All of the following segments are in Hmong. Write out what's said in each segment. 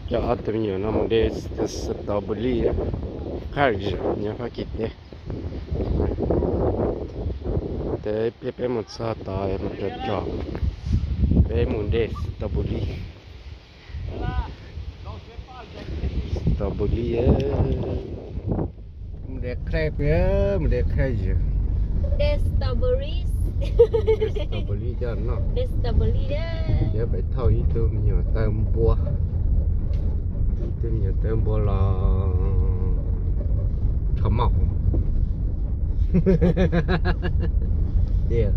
Coj ob tug me nyuam no mus de strawberry, qhaj zim nyob Fab Kis teb. Ces pliag peb mus txog tod mus rau tod, peb mus de strawberry. Strawberry, mus de qhaj peb, mus de qhaj zim. De strawberry. De strawberry coj noj. De strawberry. Yog peb thauj ib tug me nyuam tawg npua, ib tug me nyuam tawg npua los rho maj. Tiag.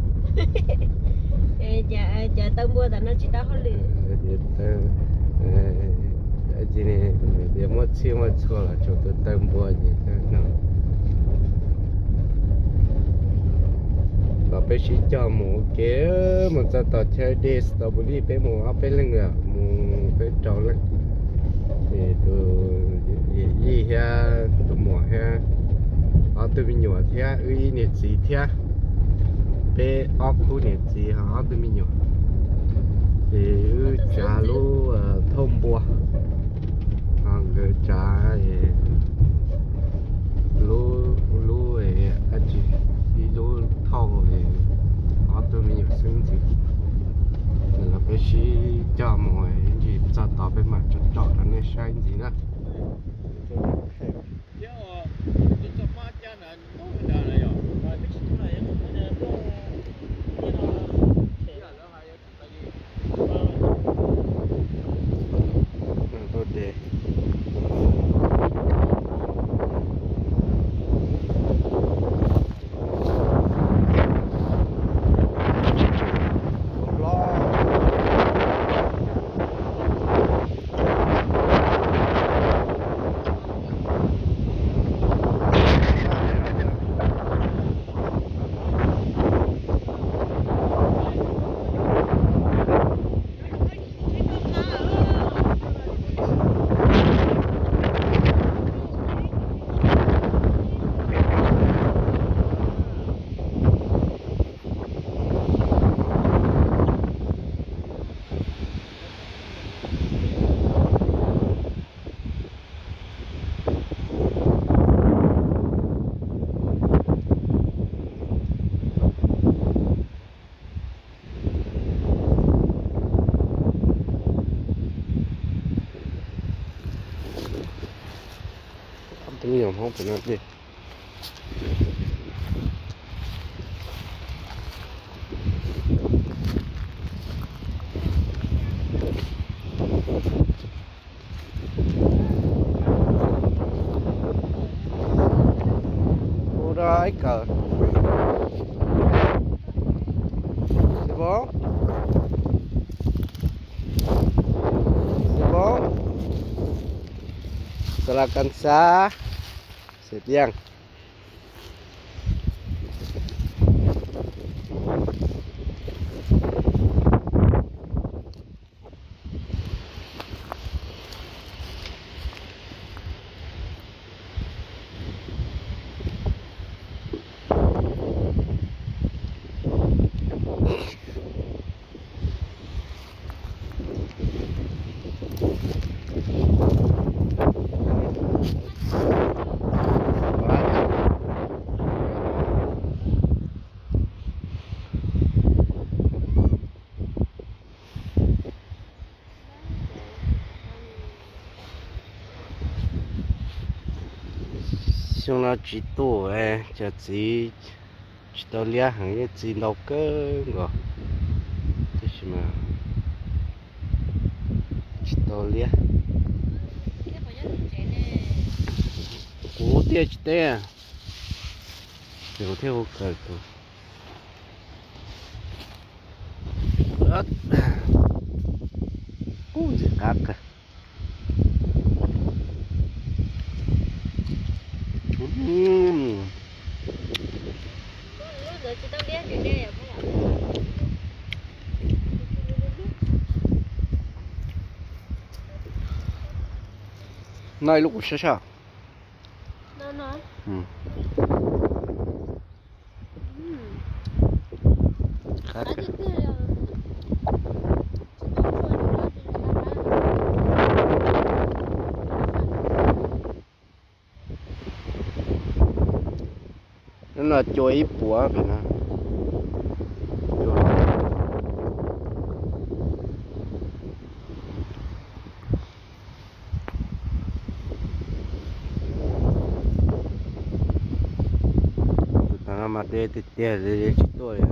Cov tawg npua tam no tsis tau hauj lwm. Tias muaj txhij muaj txhua los tsuas tus tawg npua ces no. Los peb sib coj mus ua ke, mus txog tom chaw de strawberry peb mus ob peb leeg, mus peb rau leej. Ces tus yij thiab tus muam thiab ob tug me nyuam thiab wb ib niam txiv thiab, peb ob khub niam txiv ho ob tug me nyuam. Ces wb tsav lub thauj npua, ho nkawd tsav lub, lub, ib lub thauj ob tug me nyuam xwb ntxiv. Los peb sib coj mus ib ntsis txog tod peb mam tsom tsom rau nej saib ntxiv na. Tus me nyuam Hmoob pem no tiag. Hu rau ib kawm. Xi Poob, Xi Poob, xav las kas xav, Xi Tiaj. Xyoo no tsis tuaj, cov txiv tsis tau liab heev, yeej txi ntau kawg nkaus, tiam sis mas tsis tau liab. Kuv tiaj tsis teb, ces kuv thiaj hu kawm tus. Ub, ntxim qab kawg. Noj ib lub kuv saib saib. Qab kawg. Hnub no cua ib puas pem no. Tus tag no mas deb tiag tiag, tsis tuaj li.